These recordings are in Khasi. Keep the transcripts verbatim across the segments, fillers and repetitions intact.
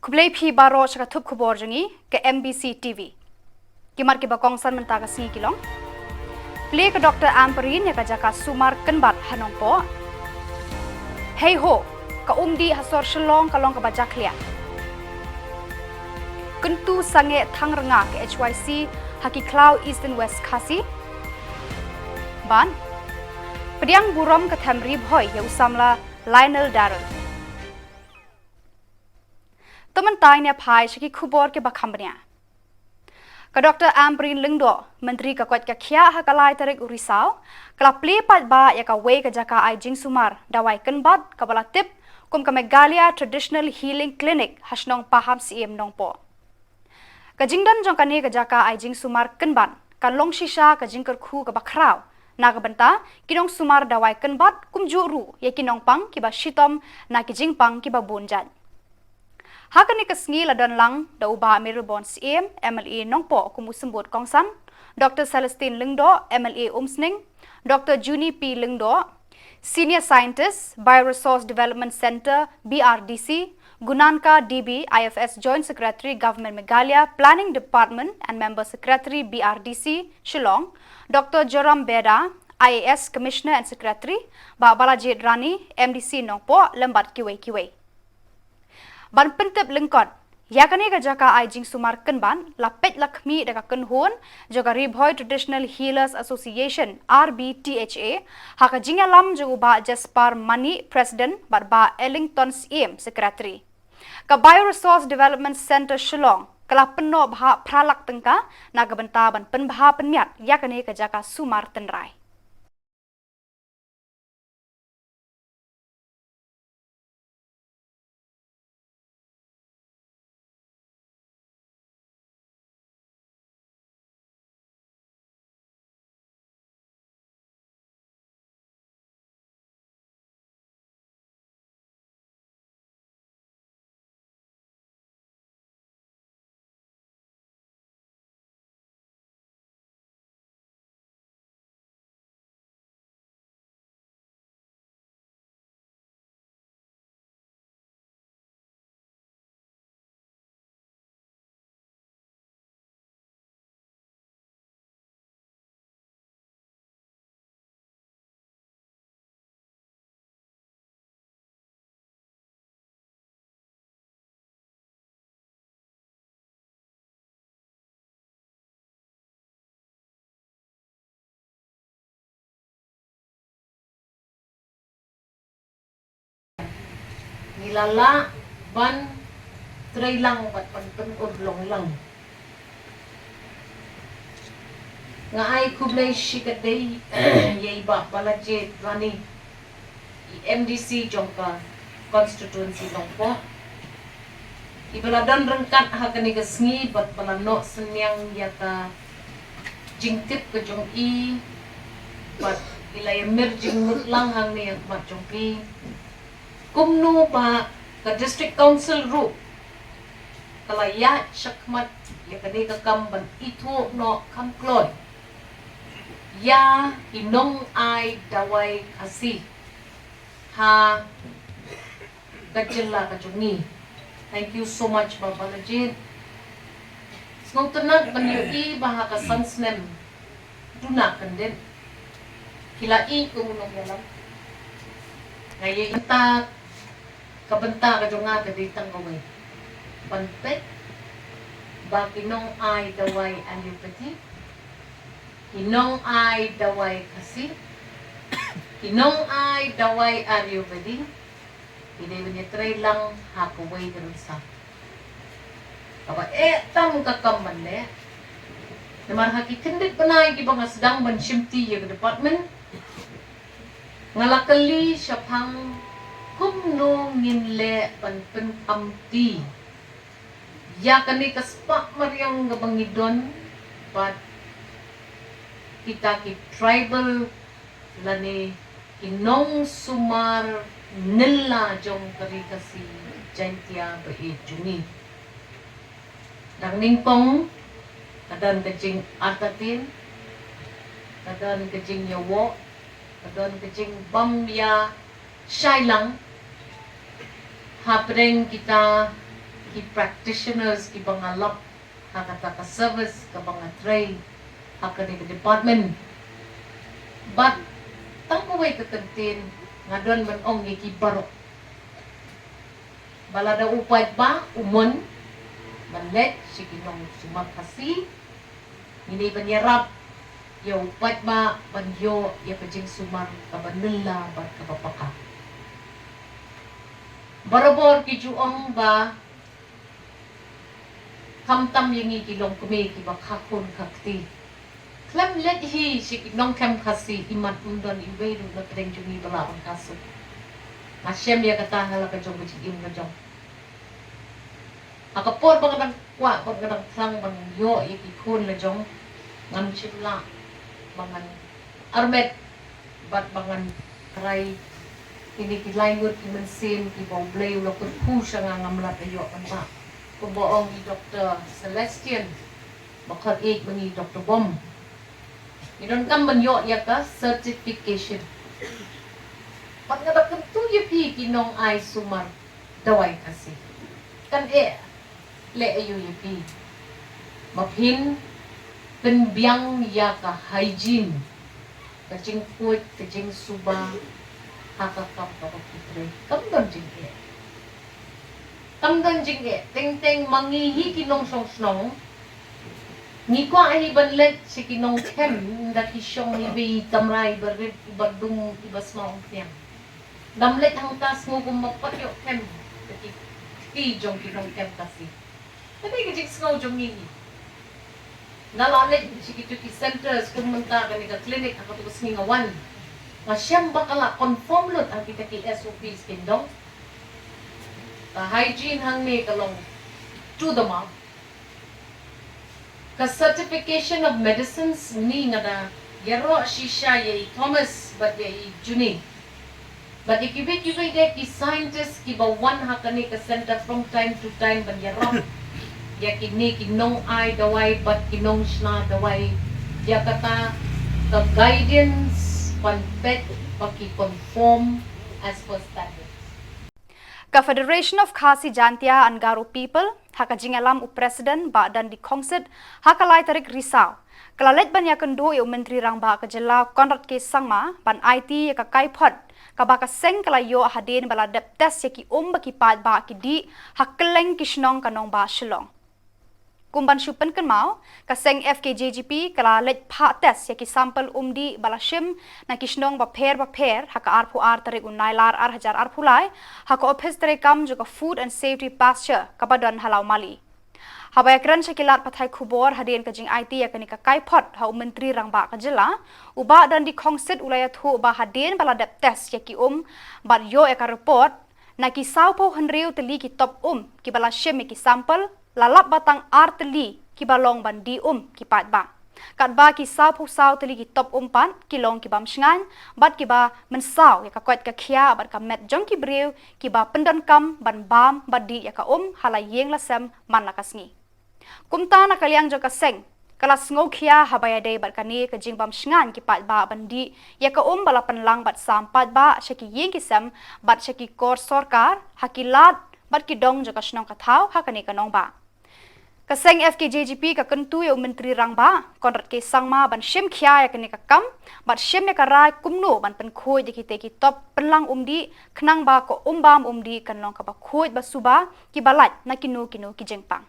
Khublei phi baroh sha ka thup khubor jong ngi ka M B C T V. Ki mat kiba kongsan mynta ka sngi ki long: Plie ka Doctor Ampareen ïa ka jaka sumar kynbat ha Nongpoh. Hei ho, ka umdih ha sor Shillong ka long kaba jakhlia. Kyntu sangeh thang rnga ka H Y C ha ki khlaw Eastern West Khasi. Bad pdiang burom ka them Ri Bhoi ïa u samla Lionel Darrell. To mynta ngin ïa phai sha ki khubor kiba kham bniah. Ka Doctor Ampareen Lyngdoh, Myntri ka koit ka khiah, ha ka lai tarik u Risaw ka la plie paidbah ïa kawei ka jaka ai jingsumar dawai kynbat kaba la tip kum ka Meghalaya Traditional Healing Clinic ha shnong Pahamsyiem, Nongpoh. Ka jingdon jong kane ka jaka ai jingsumar kynbat ka long shisha ka jingkyrkhu kaba khraw na ka bynta ki nongsumar dawai kynbat kumjuh ruh ïa ki nongpang kiba shitom na ki jingpang kiba bun jait. Ha kane ka sngi la don lang da u Bah Mayralborn Syiem, M L A Nongpoh, kum u symbud kongsan, Doctor Celestine Lyngdoh, M L A Umsning, Doctor Junie P Lyngdoh, Senior Scientist, Bioresource Development Centre, B R D C, Gunanka D B, I F S Joint Secretary, Government Meghalaya, Planning Department and Member Secretary, B R D C, Shillong, Doctor Joram Beda, I A S Commissioner and Secretary, Bah Balajied Rani, M D C Nongpoh, lem bad kiwei kiwei. Ban pyntip lyngkot ïa kane ka jaka ai jingsumar kynbat, la peit la khmih da ka kynhun jong ka Ri Bhoi Traditional Healers Association, R B T H A, ha ka jingïalam jong u Bah Jasper Manik, President, bad Bah Ellington Syiem, Secretary. Ka Bioresource Development Centre Shillong ka la pynnoh bha phra lak tyngka na ka bynta ban pynbha pynmiat ïa kane ka jaka sumar tynrai. Ngi la lah ban trei lang bad ban pynurlong lang. Nga ai khublei shikatdei ïa i Bah Balajied Rani, i M D C jong ka constituency Nongpoh, iba la don ryngkat ha kane ka sngi bad ba la noh synñiang ïa ka jingtip ka jong i, bad i la ïamir jingmut lang hangne ha khmat jong phi. Kumno ba ka District Council ruh ka la ïaid shakhmat ïa kane ka kam ban ithuh noh kham kloi ïa ki nongai dawai Khasi ha ka jylla ka jong ngi. Thank you so much, Bah Balajied. Sngewtynnat ban ïohi ba ha ka san snem duna kyndit ki la ïeit kum u nongïalam. Nga ïeit mynta ka bynta ka jong nga ka dei tang kawei, ban peit ba ki nongai dawai allopathy, ki nongai dawai Khasi, ki nongai dawai Ayurvedic, ki dei ban ïatrei lang ha kawei ka rynsan. Kaba eh tam ka kam ban leh. Namar ha ki kyndit bnai kiba nga sdang ban shimti ïa ka department, nga la kylli shaphang kumno ngin leh ban pynkhamti ïa kane ka spah mariang kaba ngi don bad kita ki tribal lane ki nongsumar nylla jong ka Ri Khasi Jaiñtia ba ïeit jong ngi. Dang nyngkong ka don ka jingartatien, ka don ka jingïawoh, ka don ka jingbym ïa shai lang hapdeng kita ki practitioners kiba nga lap ha kata ka service kaba nga trei ha kane ka department. Bad tang kawei ka kyntien nga don ban ong ïa ki baroh ba lada u paidbah u mon ban leit sha ki nongsumar Khasi, ngin ïa ban ïarap ïa u paidbah ban ïoh ïa ka jingsumar kaba nylla bad kaba paka. Barabor ki ju ong ba khamtam ïa ngi ki longkmie kiba kha khun kha kti, khlem leit hi sha ki nongkem Khasi, imat ym don iwei ruh na pdeng jong ngi ba lah ban kha suk. Nga shem ïa kata ha la ka jong ka jingim ka jong. Ha ka por ba nga dang kwah, ba nga dang thrang ban ïoh ïa ki khun la jong, ngam shym lah ba ngan armet bad ba ngan rai. Kine ki lai ngut ki mynsiem kiba U Blei u la kyrkhu sha nga, ngam lah ban ïoh ban ba. Kumba ong i Doktor Celestine, ba khot ïeit ba ngi Doktor Bom, ngi donkam ban ïoh ïa ka certification. Bad nga da kyntu ïa phi ki nongai sumar dawai Khasi, kan eh leh aïu ïa phi ba phin pynbiang ïa ka hygiene, ka jingkhuid, ka jingsuba ha ka kam kaba phi trei? Kam don jingeh. Kam don jingeh. Teng teng ma ngi hi ki nongshong shnong, ngi kwah hi ban leit sha ki nongkem, da ki shong hi ba i tamra iba rit, iba dum, iba sma umphniang. Ngam leit hangta sngew kumba pat ïoh kem da ki kti jong ki nongkem Khasi. Kane ka jingsngew jong ngi hi. Nga la leit sha kito ki centres kum mynta kane ka clinic ha kato ka sngi nga wan. Nga shem ba ka la confirm lut ha kita ki S O Ps kin dong. Ka hygiene hangne ka long to the mark. Ka certification of medicines ni nga da ïaroh shisha ïa i Thomas bad ïa i Juni. Bad ïa kiwei kiwei de ki scientist kiba wan ha kane ka center from time to time ban ïaroh ïa kine ki nongai dawai bad ki nongshna dawai, ïa kata ka guidance ban peit ba ki conform as per standards. Ka Federation of Khasi Jaintia and Garo People, ha ka jingïalam u President Bah Dandi Khongsit, ha ka lai tarik Risaw, ka la leit ban ïakynduh ïa u Myntri Rangbah ka jylla Conrad K Sangma ban aiti ïa ka kaiphod kaba ka seng ka la ïoh hadien ba la dep test ïa ki um ba ki paidbah ki dih ha kylleng ki shnong ka nongbah Shillong. Kum ban shu pynkynmaw, ka seng F K J G P ka la leit phah test ïa ki sample um dih ba la shim na ki shnong bapher bapher ha ka arphew ar tarik u Nailar ar hajar arphew lai, ha ka ophis treikam jong ka Food and Safety Pasture kaba don ha Lawmali. Haba ïakren sha ki lad pathai khubor hadien ka jingaiti ïa kane ka kaiphod ha u Myntri Rangbah ka jylla, u Bah Dandi Khongsit u la ïathuh ba hadien ba la dep test ïa ki um bad ïoh ïa ka report, na ki sawphew hynriew tylli ki top um kiba la shim ïa ki sample, la lap ba tang ar tylli kiba long ban dih um ki paidbah. Katba ki sawphew saw tylli ki top um pat ki long ki bym shngaiñ bad kiba mynsaw ïa ka koit ka khiah bad ka met jong ki briew kiba pyndonkam ban bam bad dih ïa ka um ha la ïing la sem man la ka sngi. Kumta na ka liang jong ka seng, ka la sngewkhia haba ïadei bad kane ka jingbym shngaiñ ki paidbah ban dih ïa ka um ba la pynlang bad sam paidbah sha ki ïing ki sem bad sha ki kor sorkar ha ki lad bad ki dong jong ka shnong ka thaw ha kane ka nongbah. Ka seng F K J G P ka kyntu ïa u Myntri Rangbah Conrad K Sangma ban shim khia ïa kane ka kam bad shim ïa ka rai kumno ban pynkhuid ïa kitei ki top pynlang um dih khnang ba ka um bam um dih kan long kaba khuid ba suba kiba lait na kino kino ki jingpang.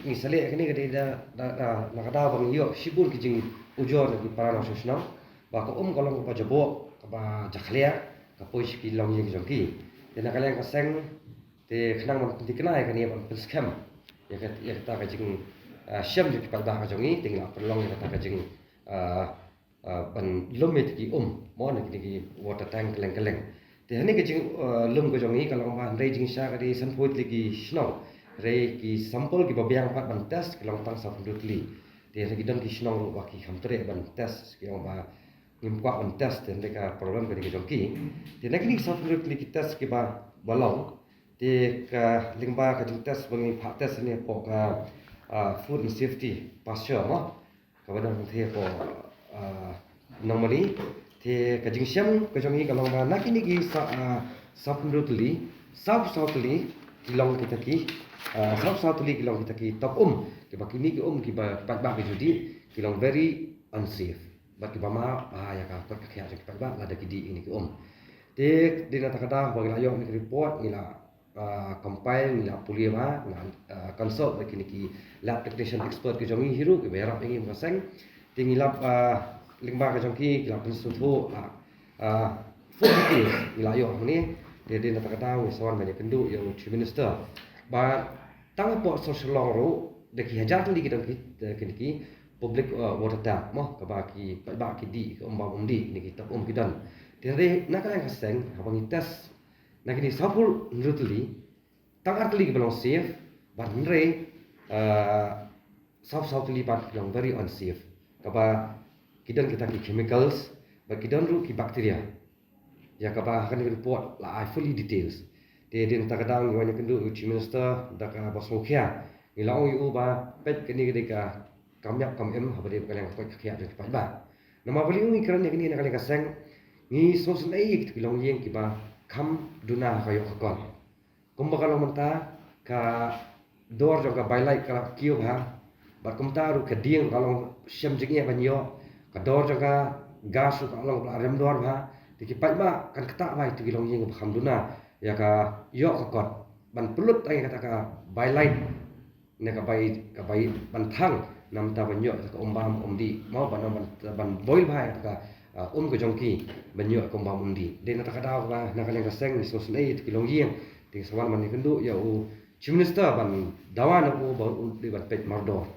Ngi sa leh kane ka dei da, da, da, na ka daw ba ngi ïoh shibun ki jingujor na ki para nongshong shnong ba ka um ka long kaba jaboh, kaba jakhlia, ka poi sha ki longïing jong ki. Te na ka liang ka seng, te khnang ban pynthikna ïa kane, ban pynskhem ïa ka, ïa kata ka jing, ah, shem jong ki paidbah ka jong ngi, te ngi la pynlong ïa kata ka jing, ah, ah, ban lum ïa ki um, mo, na kine ki water tank kylleng kylleng. Te hangne ka jing, ah, lum ka jong ngi ka long ba hynrei jingshisha ka dei sanphew tylli ki shnong. Hynrei ki sample kiba biang pat ban test ki long tang sawphew hynriew tylli. Te hynrei ki don ki shnong ruh ba ki kham treh ban test, ki ong ba ngim kwah ban test, te hynrei ka problem ka dei ka jong ki. Te na kine ki sawphew hynriew tylli ki test kiba, ba long, te ka lyngba ka jingtest ba ngi phah test hangne hapoh ka, ah, Food and Safety Pasture, mo. Kaba don te hapoh, ah, Nongmali. Te ka jingshem ka jong ngi ka long ba na kine ki sa, ah, sawphew hynriew tylli, sawphew saw tylli ki long kita ki, Ah, saw saw tylli ki long kita ki top um, kiba kine ki um kiba paidbah ki ju dih, ki long very unsafe. Bad kiba map bha ïa ka koit ka khiah jong ki paidbah lada ki dih ïa kine ki um. Te dei na kata ka daw ba ngi la ïoh ïa kine ki report, ngi la, ah, compile, ngi la pule bha, ngi la, ah, consult bad kine ki lab technician expert ki jong ngi hi ruh kiba ïarap ïa ngi man ka seng. Te ngi la, ah, lyngba ka jong ki, ki la pynsngewthuh, ah, ah, full details ngi la ïoh hangne. Te dei na kata ka daw ngi sa wan ban ïakynduh ïa u Chief Minister. Bad tang hapoh Shillong ruh da ki hajar tylli ki don ki, eh, kine ki public, eh, water tank mo, kaba ki paidbah ki dih, ki um bam um dih, kine ki top um ki don. Te hynrei na ka liang ka seng haba ngi test na kine sawphew hynriew tylli, tang ar tylli kiba long safe, bad hynrei, eh, saw saw tylli pat ki long very unsafe. Kaba ki don kita ki chemicals, bad ki don ruh ki bacteria. Ïa kaba ha kane ka report la ai fully details. Te dei na kata ka daw ngi wan ïakynduh ïa u Chief Minister da kaba sngewkhia. Ngi la ong ïa u ba peit kane ka dei ka kam ïap kam im haba dei ka liang ka koit ka khiah jong ki paidbah. Namar balei ngi kren ïa kane na ka liang ka seng, ngi sngewsynei ïa kita ki longïing kiba kham duna ha ka ïoh ka kot. Kumba ka long mynta, ka dor jong ka By Light ka la kiew bha. Bad kumta ruh ka dieng ka long shem jingeh ban ïoh. Ka dor jong ka gas ruh ka long ba la rem dor bha. Te ki paidbah kan ktah bha ïa kito ki longïing ba kham duna ïa ka ïoh ka kot ban pynlut ïa kata ka By Light ne ka bai, ka bai ban thang na bynta ban ïoh ka um bam um dih. Mo ban, ban, ban boil bha ïa ka, ah, um ka jong ki ban ïoh ka um bam um dih. Dei na kata ka daw ba na ka liang ka seng ngi sngewsynei ïa ki longïing. Te ngi sa wan ban ïakynduh ïa u Chief Minister ban dawa na u ba u dei ban peit mardor.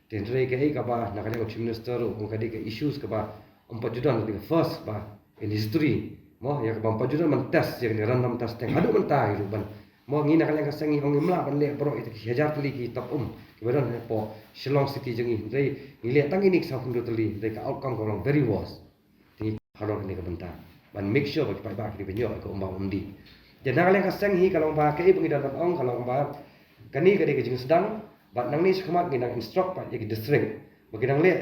Te hynrei kaei kaba na ka liang u Chief Minister ruh ka dei ka issues kaba ym pat ju don, ka dei ka first ba in history. Mo ïa kaba ym pat ju don ban test ïa kane random testing haduh mynta hi ruh ban. Mo ngi na ka liang ka seng ngi ong ngim lah ban leh baroh ïa ki hajar tylli ki top um kiba don hapoh Shillong City jong ngi, hynrei ngi leh tang kine ki sawphew hynriew tylli, hynrei ka outcome ka long very worse. Te ngi halor kane ka bynta ban make sure ba ki paidbah ki dei ban ïoh ka um bam um dih. Te na ka liang ka seng hi ka long ba kaei ba ngi don ban ong ka long ba kane ka dei ka jingsdang, bad nangne shakhmat ngi nang instruct pat ïa ki district ba ki nang leh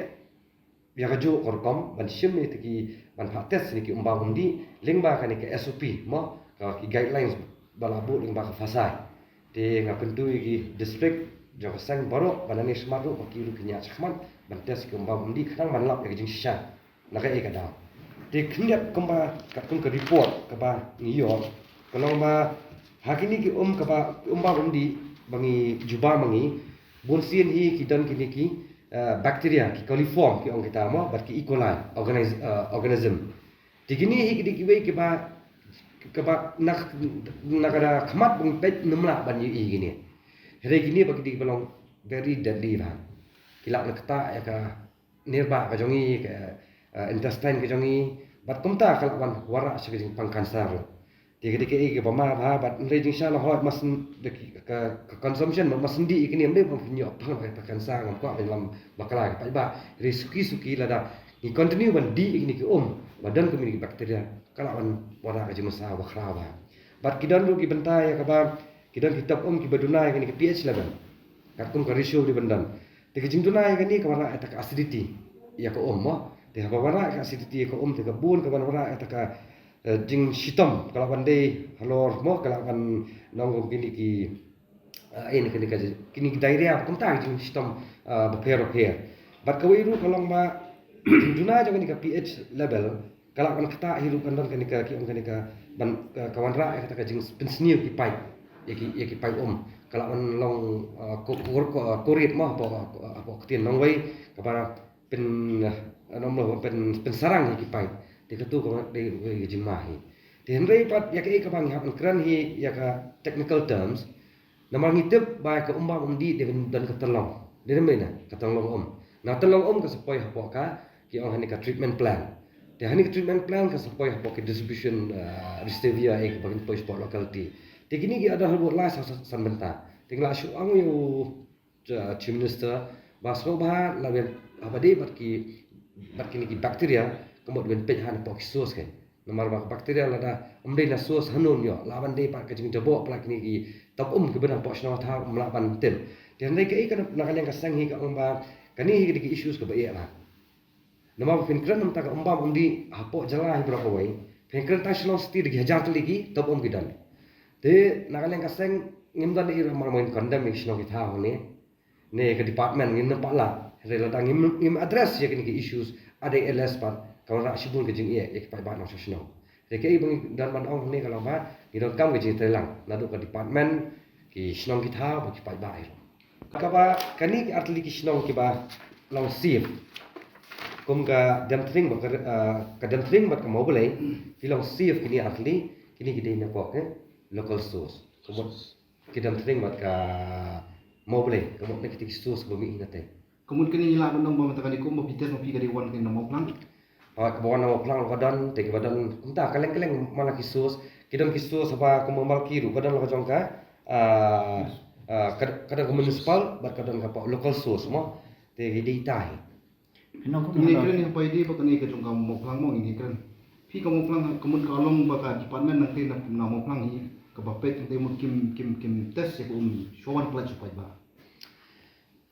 ïa kajuh ka rukom ban shim ïa kito ki, ban phah test ïa kine ki um bam um dih lyngba kane ka S O P mo, ka ki guidelines ba la buh lyngba ka FASAI. Te nga kyntu ïa ki district jong ka seng baroh ba nangne shakhmat ruh ba ki ruh kin ïaid shakhmat ban test ïa ki um bam um dih khnang ban lap ïa ka jingshisha na kaei ka daw. Te khyndiat kumba katkum ka report kaba ngi ïoh ka long ba ha kine ki um kaba, um bam um dih ba ngi ju bam ma ngi, bun sien hi ki don kine ki, eh, bacteria, ki coliform ki ong kita mo, bad ki E. coli organis-, eh, organism. Te kine hi ki dei kiwei kiba, kaba na, na ka khmat ba ngi peit ngim lah ban ïohi ïa kine. Hynrei kine ba ki dei kiba long very deadly bha. Ki lah ban ktah ïa ka nirbah ka jong ngi, ka, eh, intestine ka jong ngi. Bad kumta ka lah ban wanrah sha ka jingpang cancer ruh. Te ka dei kaei kaba ma bha, bad hynrei jingshisha la hoi mas ka, ka consumption ma, mas dih ïa kine, ym dei ban pynïoh pang ka cancer, ngam kwah ban lam bakla ïa ki paidbah. Hynrei suki suki lada ngi continue ban dih ïa kine ki um ba don kine ki bacteria, ka lah ban wanrah ka jingmynsaw ba khraw bha. Bad ki don ruh ki bynta ïa kaba ki don ki top um kiba duna ïa kine ki pH level katkum ka ratio dei ban don. Te ka jingduna ïa kane ka wanrah ïa ka acidity ïa ka um mo. Te haba wanrah ïa ka acidity ïa ka um te ka bun ka wanrah ïa ka, eh, jingshitom, ka lah ban dei halor mo, ka lah ban long kum kine ki, eh, eh, kine ki, kine ki diarrhea, kumta ki jingshitom, eh, bapher bapher. Bad kawei ruh ka long ba duna jong kane ka pH level ka lah ban ktah hi ruh, kan don kane ka, ki ong kane ka ban, ka, ka wanrah ïa kata ka jingpynsniew ki paip, ïa ki, ïa ki paip um. Ka lah ban long, uh, ko-, ko-, ko-, uh, korit mo hapoh, uh, hapoh ktien nongwei, kaba pyn, uh, nongwei pyn, pynsarang ïa ki paip. Te katu ka dei ka jingma hi. Te hynrei pat ïa kaei kaba ngi hap ban kren hi ïa ka technical terms, namar ngi tip ba ka um bam um dih dei ban don ka tynlong. Dei ban don ka tynlong um. Na tynlong um ka sa poi hapoh ka, ki ong hangne ka treatment plant. Te hangne ka treatment plant ka sa poi hapoh ka distribution, ah, reservoir, eh, kaba kin poi hapoh locality. Te kine ki ada hapoh lai sa, sa, san bynta. Te nga la shu ong ïa u, ah, Chief Minister ba sngewbha la ban, haba dei bad ki, bad kine ki bacteria, ka mut ban peit hangne hapoh ki source kein. Namar ba ka bacteria lada ym dei na source hangno ïoh, lah ban dei pat ka jingjaboh palat kine ki top um kiba don hapoh shnong thaw, ym lah ban tip. Te hynrei kaei ka na ka liang ka seng hi ka ong ba kane hi ka dei ka issues kaba eh bha. Namar ba phin kren na ka bynta ka um bam um dih hapoh jylla hi baroh kawei, phin kren tang Shillong City da ki hajar tylli ki top um ki don. Te na ka liang ka seng ngim don i mar main condemn ïa ki shnong ki thaw ne. Ne ka department ngin nang pala. Re la dang ngim, ngim address ïa kini ki issues. Ada L S pat ka wanrah shibun ka jingeh ïa ki paidbah nongshong shnong. Re ka i bang dan ban ong ne ka long ba ngi don kam ka jingtreilang naduh ka department, ki shnong ki thaw bad ki paidbah ïa. Kaba kani ki artylli ki shnong kiba long safe. Kum ka Demthring bad ka, ah, ka Demthring bad ka Mawblei ki long safe kini artylli, kini ki dei na pok, eh, local source. Kumut ki Demthring bad ka Mawblei, kumut na kiti ki source ba mih na te. Kumut kini ngi lah ban ong ba mynta kani kum ba phi test ma phi ka dei wan kini na Mawphlang. Hooid, kaba wan na Mawphlang ka don, te kiba don kumta kylleng kylleng man la ki source, ki don ki source ba kum ba mal ki ruh ka don la ka jong ka, ah, ah, ka, ka don ka municipal bad ka don ka pa-, local source mo. Te ki dei tai. Phi nang kum Ngi na kren ni pa i dei ba kani ka jong ka Mawphlang mo ngi kren. Phi ka Mawphlang kumut ka long ba ka department nangte na, na Mawphlang hi kaba peit nangte mo kim, kim, kim test ïa ka um shuwa wan pynlait sha paidbah.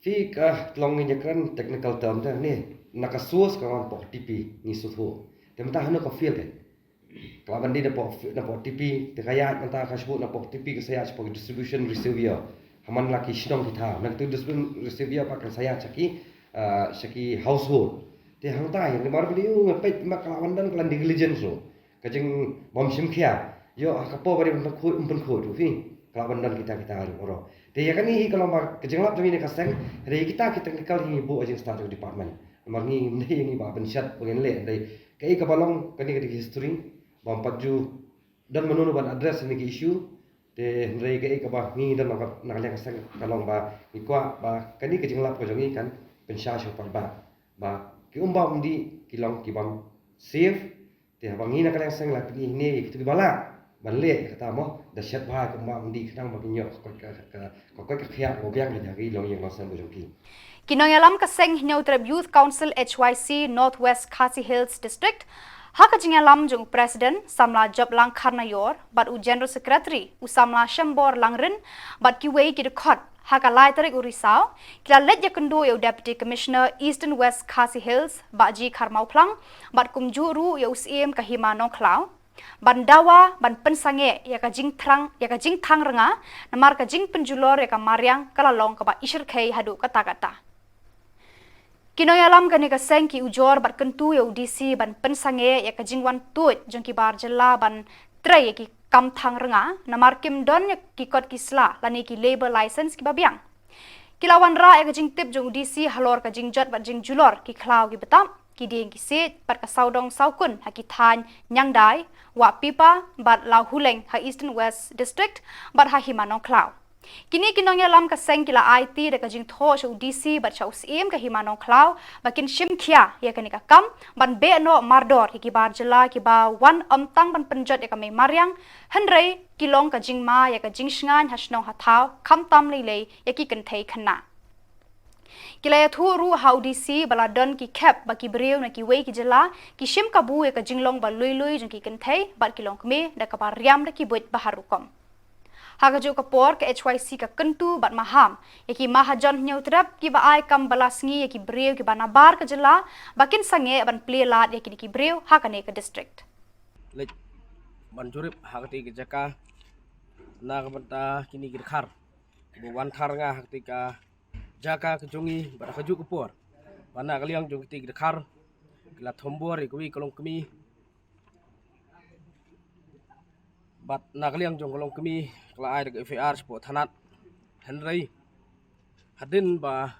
Phi ka tlong ngi ïa kren technical term te ne, na ka source ka wan pok T P ngi shu thuh. Te mynta hano ka field te. Ka la ban dei na pok, na pok T P te ka ïaid mynta ka shibun na pok T P ka sa ïaid sha pok distribution reservoir. Ha man la ki shnong ki thaw. Na ki distribution reservoir pat kan sa ïaid sha ki, ah, sha ki household. Te hangta ïa namar ba dei u nga peit ma ka la ban don ka la negligence ruh. Ka jingbym shim khia. Ïoh ha ka por ba dei ban pynkhuid, ym pynkhuid ruh phi. Ka la ban don kita kita ruh oro. Te ïa kane hi ka long ba ka jinglap jong ngi na ka seng, hynrei kita ki technical hi ngi buh ha jingstad jong department. Namar ngi, ngi, ngi ba pynshet ba ngin leh, hynrei kaei kaba long kane ka dei history, bym pat ju don mano mano ban address ïa kine ki issue, te hynrei kaei kaba ngi don na ka, na ka liang ka seng ka long ba ngi kwah ba kane ka jinglap ka jong ngi kan pynshai sha u paidbah. Ba ki um bam um dih ki long ki bym safe, te haba ngi na ka liang seng la pyni ne ïa kito kiba lah ban leh ïa kata mo, da shet bha kumba ym dei khnang ba kin ïoh ka koit ka, ka, ka koit ka khiah ba biang ïa ki longïing longsem ka jong ki. Ki nongïalam ka seng Hynñiewtrep Youth Council H Y C North West Khasi Hills District, ha ka jingïalam jong u President Samla Joplang Kharnaior bad u General Secretary u Samla Shembor Langrin bad kiwei ki dkhot, ha ka lai tarik u Risaw, ki la leit ïakynduh ïa u Deputy Commissioner Eastern West Khasi Hills, Bah G Kharmawphlang, bad kumjuh ruh ïa u Syiem ka Hima Nongkhlaw, ban dawa, ban pynsangeh ïa ka jingthrang, ïa ka jingthang rnga, namar ka jingpynjulor ïa ka mariang ka la long kaba ishyrkhei haduh katta katta. Ki nongïalam kane ka seng ki ujor bad kyntu ïa u D C ban pynsangeh ïa ka jingwan tuid jong ki bar jylla ban trei ïa ki kam thang rnga, namar kim don ïa ki kot ki sla lane ki labour license kiba biang. Ki la wanrah ïa ka jingtip jong u D C halor ka jingjot bad jingjulor ki khlaw ki btap, ki dieng ki siej bad ka sawdong sawkun ha ki thaiñ Nyangdai, Wahpipa bad Lawhuleng ha Eastern West District bad ha Hima Nongkhlaw. Kine ki nongïalam ka seng ki la aiti da ka jingthoh sha u D C bad sha u Syiem ka Hima Nongkhlaw ba kin shim khia ïa kane ka kam ban beh noh mardor ïa ki bar jylla kiba wan ym tang ban pynjot ïa ka mei mariang, hynrei ki long ka jingma ïa ka jingshngaiñ ha shnong ha thaw, khamtam lei lei ïa ki kynthei khynnah. Ki la ïathuh ruh ha u D C ba la don ki khep ba ki briew na kiwei ki jylla ki shim kabu ïa ka jinglong ba lui lui jong ki kynthei bad ki longkmie da kaba riam da ki buit ba har rukom. Ha kajuh ka por ka H Y C ka kyntu bad maham ïa ki mahajon Hynñiewtrep kiba ai kam ba la sngi ïa ki briew kiba nabar ka jylla ba kin sangeh ban plie lad ïa kine ki briew ha kane ka district. Leit ban jurip ha katei ka jaka na ka bynta kine ki dkhar kiba wan thang rnga ha katei ka jaka ka jong ngi bad ha kajuh ka por. Bad na ka liang jong katei ka dkhar ki la thombor ïa kawei ka longkmie. Bad na ka liang jong ka longkmie ka la ai da ka F I R shapoh thanat. Hynrei hadien ba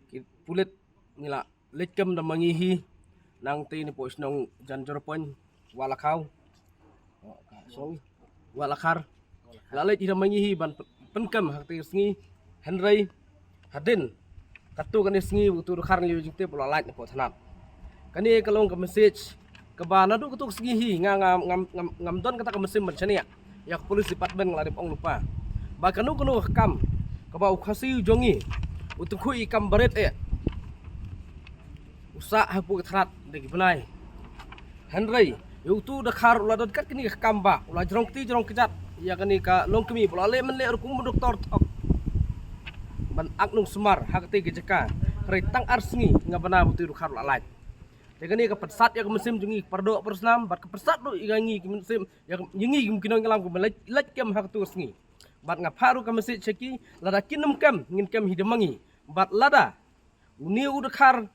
ki pulit ngi la leit kem da ma ngi hi nangtei napoh shnong Janjorpon Wah Lakhaw. Shnong Wah Lakhar. La leit hi da ma ngi hi ban pynkem ha katei ka sngi. Hynrei hadien katto katne sngi uto u dkhar ngi ïoh jingtip u la lait napoh thanat. Kane ka long ka message kaba naduh katto ka sngi hi nga ngam, ngam, ngam, ngam don kata ka mynsiem ban shaniah ïa ka police department, nga la dep ong lypa ba kano kano ka kam kaba u Khasi u jong ngi u tyngkhuh ïa ka kam barit eh u sah hapoh ka thanat da ki bnai. Hynrei ïa uto u dkhar u la don kat kane ka kam ba u la jrong kti jrong kjat ïa kane ka longkmie ba u la leh mynleh ruh kum u doktor thok ban ak nong sumar ha katei ka jaka. Hynrei tang ar sngi nga bna ba uto u dkhar u la lait. Te kane ka pynsat ïa ka mynsiem jong ngi para doh para snam bad ka pynsat ruh ïa ngi ki mynsiem ïa ngi ki nongïalam kiba leit leit kem ha kato ka sngi. Bad nga phah ruh ka message sha ki, lada kin ym kem, ngin kem hi da ma ngi. Bad lada une u dkhar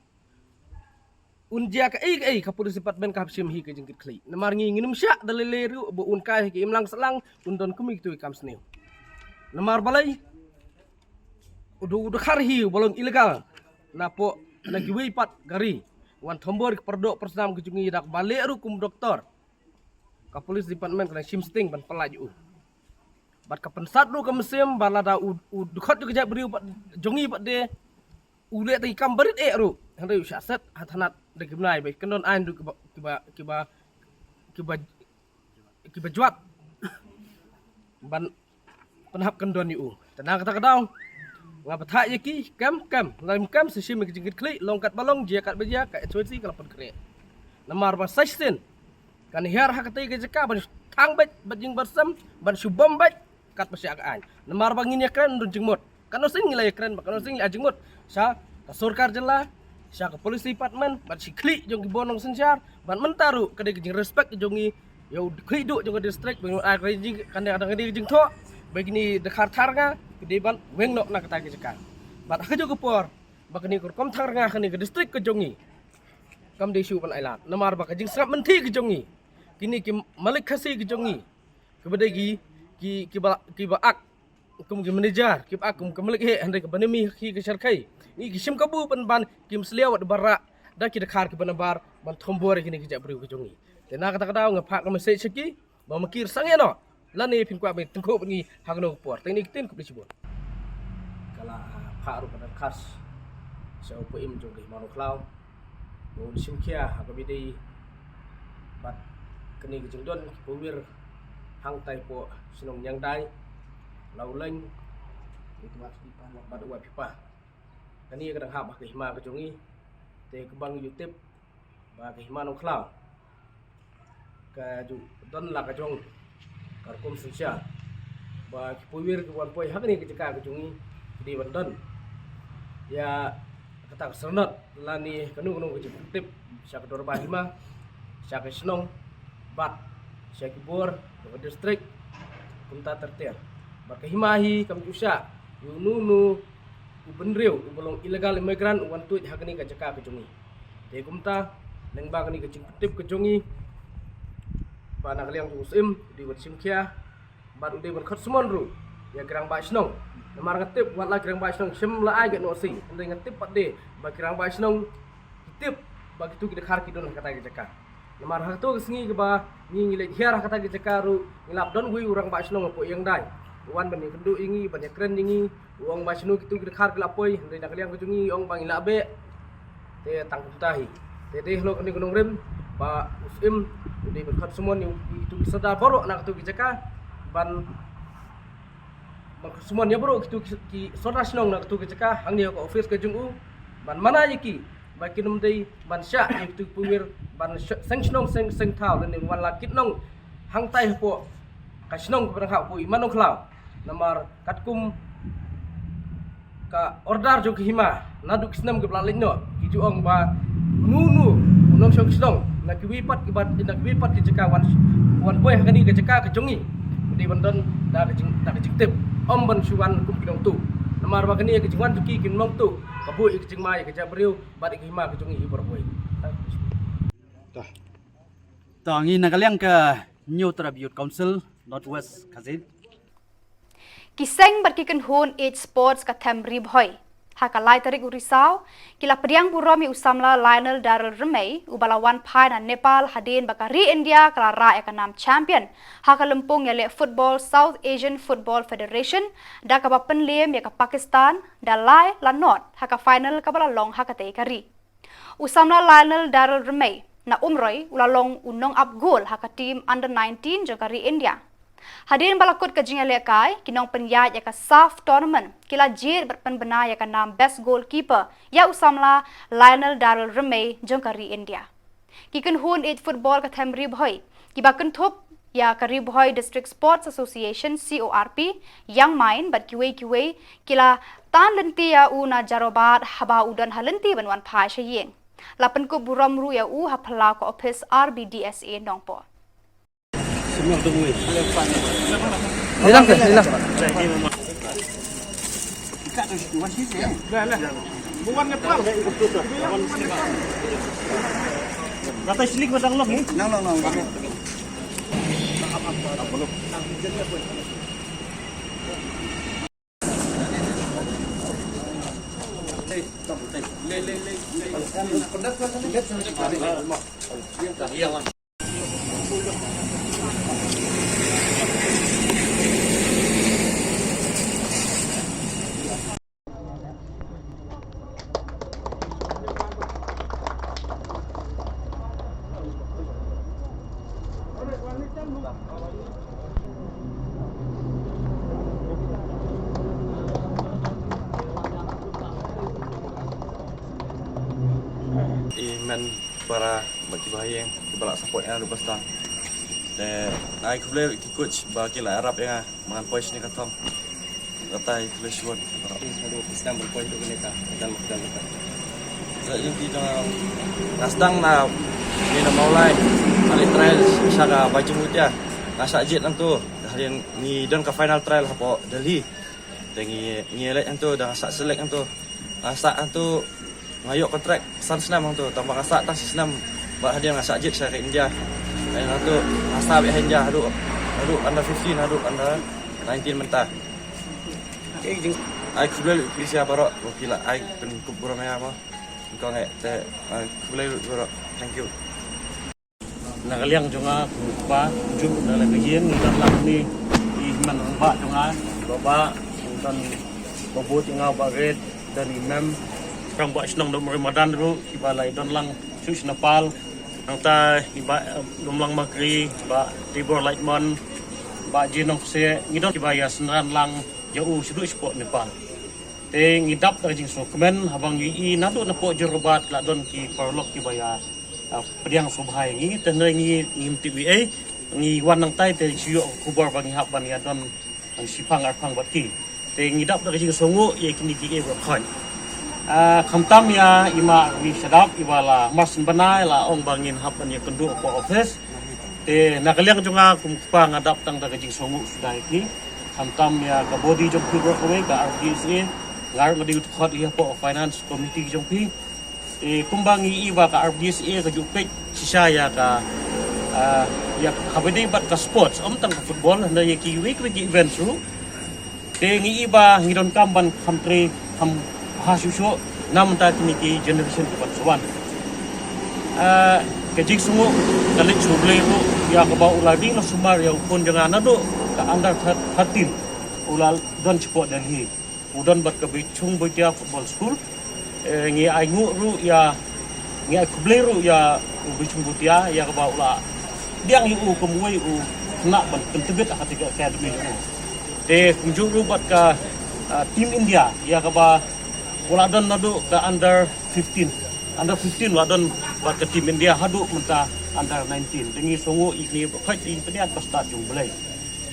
un jia kaei kaei, ka police department ka hap shim hi ka jingkitkhlieh. Namar ngi ngin ym shah da lei lei ruh ba un kai ha ka imlang sahlang, un don kum ïa kitu ki kam sniew. Namar balei? U dkhar hi uba long illegal napoh na kiwei pat ka ri, wan thombor ïa ka pyrdoh pyrsnam ka jong ngi, da kaba leh ruh kum doktor. Ka police department ka dang shim sting ban pyllait ïa u. Bad ka pynsat ruh ka mynsiem ba lada u, u dkhot jong ka jaitbynriew pat jong ngi pat de, u leh tang ki kam barit eh ruh, hynrei u shah set ha thanat da ki bnai ba kin don aiñ ruh kiba, kiba, kiba, kiba, kiba jwat ban pynhap kyndon ïa u. Te na kata ka daw nga batai ïa ki, kem kem, lada ym kem sa shim ïa ka jingkitkhlieh, long katba long, jia katba jia, ka H Y C ka la pynkhreh. Namar ba sa shisien kan hiar ha katei ka jaka ban thang beit bad jingbarsem, ban shu bom beit katba shah ka aiñ. Namar ba ngin ïakren don jingmut. Katno sien ngi la ïakren bad katno sien ngi la ai jingmut sha ka sorkar jylla, sha ka police department, bad shi khlieh jong ki bor nongsynshar, bad mynta ruh ka dei ka jingrespect jong ngi ïa u khlieh duh jong ka district, ba ngi ai ka jing, ka dei ka jingthoh ba kine dkhar Tharnga ki dei ban weng noh na katei ka jaka. Bad ha kajuh ka por ba kane ka rukom Tharnga, kane ka district ka jong ngi, kam dei shuh ban ai lad. Namar ba ka jingsngap mynthi ka jong ngi, kine ki malik Khasi ka jong ngi, kiba dei ki, ki, kiba, kiba ak kum ki manager, kiba ak kum ki malik heh, hynrei kaba ngi mih ha ki ka shyrkhei, ngi ki shim kabu pynban ki mynsiem wat barah da ki dkhar kiba nabar ban thombor ïa kine ki jaitbynriew ka jong ngi. Te na kata ka daw nga phah ka message sha ki ba ma kir sang ïa noh, lane phin kwah ban tyngkhuh bad ngi ha kano ka por. Te kine ki ktien, khublei shibun. Ka la phah ruh ka dkhar sha u paim jong ka Hima Nongkhlaw ba un shim khia ha kaba ïadei bad kane ka jingdon ki pawir hangtai poh shnong Niangdai, Lawleng bad Wahpipa. Kane ka dang hap ha ka hima ka jong ngi. Te kaba ngi ju tip ba ka Hima Nongkhlaw ka ju don la ka jong ka rukom synshar ba ki pawir ki wan poi ha kane ka jaka ka jong ngi ki dei ban don ïa kata ka syrnod lane kano kano ka jingpyntip sha ka dorbar hima, sha ka shnong bad sha ki bor jong ka district, kumta ter ter. Bad ka hima hi kam ju shah ïa uno uno u bynriew uba long illegal immigrant u wan tuid ha kane ka jaka ka jong ngi. Te kumta, lyngba kane ka jingpyntip ka jong ngi, ba na ka liang jong u Syiem u dei ban shim khia bad u dei ban khot summon ruh ïa ki rangbah shnong. Namar nga tip wat la ki rangbah shnong shim la ai ka N O C, hynrei nga tip pat de ba ki rangbah shnong ki tip ba kitu ki dkhar ki don ha kata ka jaka. Namar ha kato ka sngi kaba ngi, ngi leit hiar ha kata ka jaka ruh, ngi lap don uwei u rangbah shnong hapoh Niangdai u wan ban ïakynduh ïa ngi, ban ïakren ïa ngi. U ong ba shano kitu ki dkhar ki la poi, hynrei na ka liang ka jong ngi ong ba ngi la beh. Te tang kumta hi. Te dei halor kane ka nongrim ba u Syiem u dei ban khot summon ïa kitu ki sordar baroh na katu ki jaka ban, ban khot summon ïa baroh kitu ki, ki sordar shnong na katu ki jaka hangne ha ka office ka jong u, ban mana ïa ki ba kin ym dei ban shah ïa kitu ki pawir ban sh-, seng shnong seng, seng thaw lane wan la kit nong hangtai hapoh ka shnong kaba dang hap hapoh Hima Nongkhlaw. Namar katkum ka order jong ka hima naduh ki snem kiba la leit noh, ki ju ong ba uno uno u nongshong shnong na kiwei pat kiba, na kiwei pat ki jaka wan, wan poi ha kane ka jaka ka jong ngi, u dei ban don da ka jing, da ka jingtip, ym ban shu wan kum ki nongtuh. Namar ba kane ka jingwan jong ki, ki nongtuh ka buh ïa ka jingma ïa ka jaitbynriew bad ïa ka hima ka jong ngi hi baroh kawei. To ngi na ka liang ka Hynñiewtrep Youth Council North West Khasi. Ki seng bad ki kynhun ïeit sports ka them Ri Bhoi ha ka lai tarik u Risaw ki la pdiang burom ïa u samla Lionel Daryl Rymei uba la wan phai na Nepal hadien ba ka ri India ka la rah ïa ka nam champion ha ka lympung ïaleh football South Asian Football Federation da kaba pynliem ïa ka Pakistan da lai la nod ha ka final kaba la long ha katei ka ri. U samla Lionel Daryl Rymei na Umroi u la long u nongap gol ha ka team under nineteen jong ka ri India. Hadien ba la kut ka jingïalehkai, ki nongpynïaid ïa ka SAFF tournament ki la jied bad pynbna ïa ka nam best goalkeeper ïa u samla Lionel Daryl Rymei jong ka ri India. Ki kynhun ïeit football ka them Ri Bhoi kiba kynthup ïa ka Ri Bhoi District Sports Association, C O R P, Young Mind bad kiwei kiwei ki la tan lynti ïa u na Jorabat haba u don ha lynti ban wan phai sha ïing. La pynkup burom ruh ïa u ha phyllaw ka ophis R B D S A Nongpoh. Lilang ke, lilang. I men para bad kiba ha ïing kiba la support ïa nga naduh ba start. Te ai khublei ki coach ba ki la ïarap ïa nga ba ngan poi shane ka thong. Kata ai khublei shibun. Haduh ki sdang ban poi tu kane ka dan madan ka. Sa jong ki jong nga sdang na ni na Mawlai. Ani trial sha ka Baichung Bhutia. Nga shah jied hangto. Hadien ngi don ka final trial hapoh Delhi. Te ngi ngi leit hangto da nga shah select hangto. Nga sah hangto, nga ïoh contract san snem hangto, tang ba nga sah tang shi snem bad hadien nga sah jied sha ka India. Nga ïoh hangto, nga sah beit ha India haduh, haduh under fifteen, haduh under nineteen mynta. Ai khublei lut ïa phi baroh, ba phi la ai pynkup burom ïa nga mo. Kong eh te ai khublei lut baroh. Thank you. Na ka liang jong nga kum u kpa, kumjuh na ka liang ka ïing, ngi don lang ni i hynmen rangbah jong nga, i Bah Bah, ngi don Bah Bud, i Ngau, Bah Red, don i Mem, rangbah shnong Dong Mawlai Madan ruh, kiba la ïadon lang shuh sha Nepal, nangta i Bah, eh, Lumlang Makri, Bah Tibor Lightmon, Bah Jinong Kse, ngi don kiba ïa synran lang ïa u shaduh shapoh Nepal. Te ngi dap da ka jingsngewkmen, haba ngi i naduh napoh Jorabat, la don ki paralok kiba ïa ah, pdiang sngewbha ïa ngi, te hynrei ngi ngim tip ei ei, ngi wan nangtai te shu ïoh khubor ba ngi hap ban ïa don, ban shipang arpang bad ki. Te ngi dap da ka jingsngewnguh ïa kine kiei ba khot. Ah, khamtam ïa i ma Army Shadap iba la marsien bnai la ong ba ngin hap ban ïakynduh hapoh office. Te na ka liang jong nga kum u kpa nga dap tang da ka jingsngewnguh suda ïa ki. Khamtam ïa ka body jong phi baroh kawei ka R B D S A. Nga ruh nga dei u dkhot ïa hapoh finance committee jong phi. Eh, kumba ngi i ba ka R B D S A ka ju peit shisha ïa ka, ah, ïa kaba ïadei bad ka sports, ym tang ka football, hynrei ïa kiwei kiwei ki events ruh. Te ngi i ba ngi donkam ban kham trei kham bha shuh shuh na bynta kine ki generation kiban sa wan. Ah, ka jingsngewnguh ka leit sha U Blei ruh ïa kaba u la ring la sumar ïa u khun jong nga naduh ka under thirteen u la don shapoh Delhi. U don bad ka Bishung Bhutia Football School. Eh, ngi ai nguh ruh ïa, ngi ai khublei ruh ïa u Bishung Bhutia ïa kaba u la pdiang ïa u kum uwei u khynnah ban pyntbit ha kata ka academy jong u. Te kumjuh ruh bad ka, ah, Team India ïa kaba u la don naduh ka under fifteen. Under fifteen u la don bad ka Team India haduh mynta under nineteen. Te ngi sngewnguh ïa kine ba peit ïa kine ba stad jong U Blei.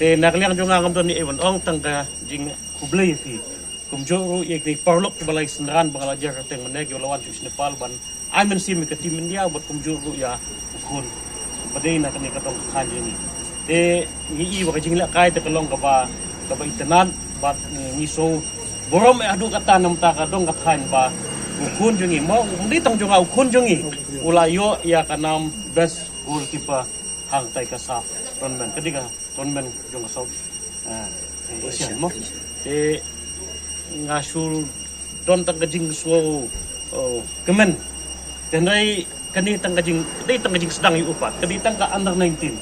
Te na ka liang jong nga ngam don ei ei ban ong tang ka jing khublei ïa phi. Kumjuh ruh ïa ki paralok kiba la ïa synran ba nga la jer kyrteng mynne kiba la wan shuh sha Nepal ban ai mynsiem ïa ka Team India bad kumjuh ruh ïa u khun ba dei na kane ka dong ka thaiñ jong ngi. Te ngi i ba ka jinglehkai te ka long kaba, kaba itynnad bad ngi sngew burom eh haduh katta na bynta ka dong ka thaiñ ba u khun jong ngi mo, um dei tang jong nga, u khun jong ngi u la ïoh ïa ka nam best goalkeeper ha katai ka SAFF tournament. Ka dei ka tournament jong ka South, ah, Asian mo. Te nga shu don tang ka jingsngew, oh, kmen. Te hynrei kane tang ka jing, dei tang ka jingsdang ïa u pat. Ka dei tang ka under nineteen.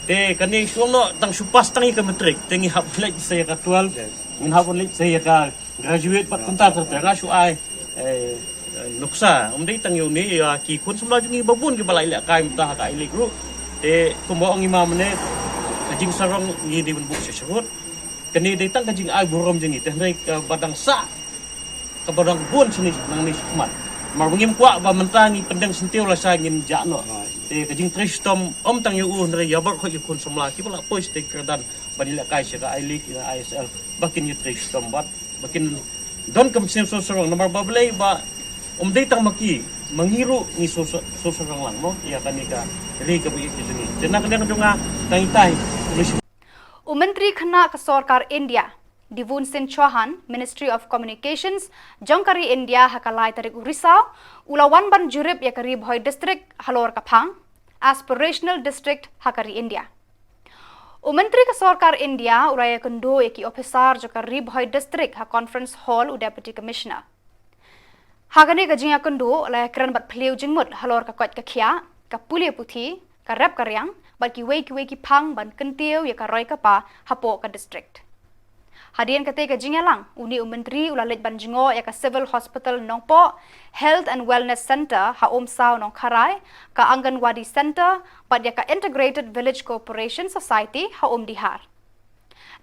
Te kane shu ong noh tang shu pass tang ïa ka matric. Te ngi hap leit sa ïa ka twelve. Ngin hap leit sa ïa ka graduate pat kumta ter ter nga shu ai, eh, eh, nuksa. Um dei tang ïa une, ïa ki khun samla jong ngi ba bun kiba la ïalehkai mynta ha ka I-League ruh. Te kumba ong i ma mynne, ka jingsarong ngi dei ban buh sha sharud. Kane dei tang ka jingai burom jong ngi te hynrei kaba dang sah, kaba dang bun shane nangne shakhmat. Namar ba ngim kwah ba mynta ngi pyndeng syntiew lashai ngin jah noh. Te ka jingtrei shitom ym tang ïa u hynrei ïa baroh khoit ki khun samla kiba la poi sha ka kyrdan ban ïalehkai sha ka I-League, ïa I S L. Ba kin ïatrei shitom bad ba kin don ka mynsiem sngewsarong namar ba balei ba um dei tang ma ki, ma ngi ruh ngi sngewsarong lang mo ïa kane ka ri kaba ïeit ka jong ngi. Te na ka liang jong nga tang itai. U Myntri Khynnah ka Sorkar India, Devon Singh Chauhan, Ministry of Communications, jong ka ri India, ha ka lai tarik u Risaw, u la wan ban jurip ïa ka Ri Bhoi District halor ka phang Aspirational District ha ka ri India. U Myntri ka Sorkar India u la ïakynduh ïa ki ophisar jong ka Ri Bhoi District ha Conference Hall u Deputy Commissioner. Ha kane ka jingïakynduh la ïakren bad phylliew jingmut halor ka koit ka khiah, ka pule puthi, ka rep ka riang, bad kiwei kiwei ki phang ban kyntiew ïa ka roi ka par hapoh ka district. Hadien katei ka jingïalang, une u Myntri u la leit ban jngoh ïa ka Civil Hospital Nongpoh, Health and Wellness Centre ha Umsaw Nongkharai, ka Anganwadi Centre, bad ïa ka Integrated Village Cooperation Society ha Umdihar.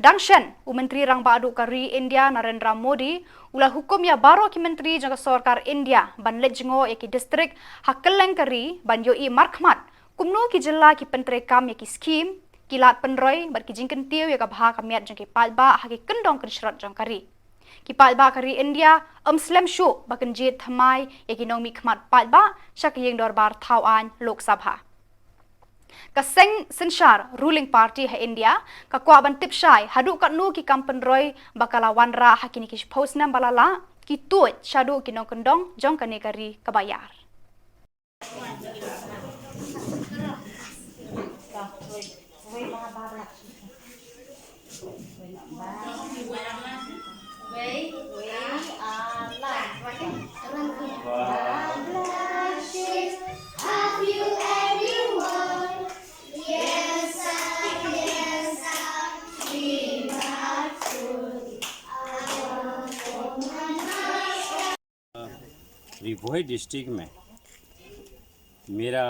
Dang shen, u Myntri Rangbah Duh ka ri India Narendra Modi u la hukum ïa baroh ki myntri jong ka Sorkar India ban leit jngoh ïa ki district ha kylleng ka ri ban ïohi markhmat kumno ki jylla ki pyntreikam ïa ki skhim, ki lad pynroi bad ki jingkyntiew ïa ka bha ka miat jong ki paidbah ha ki kyndong kynshrot jong ka ri. Ki paidbah ka ri India ym slem shuh ba kin jied thymmai ïa ki nongmihkhmat paidbah sha ka Ïing Dorbar Thawaiñ Lok Sabha. Ka seng synshar ruling party ha India ka kwah ban tip shai haduh katno ki kam pynroi ba ka la wanrah ha kine ki shiphew snem ba la lah, ki tuid shaduh ki nongkyndong jong kane ka ri kaba ïar. री भोई डिस्ट्रिक्ट में मेरा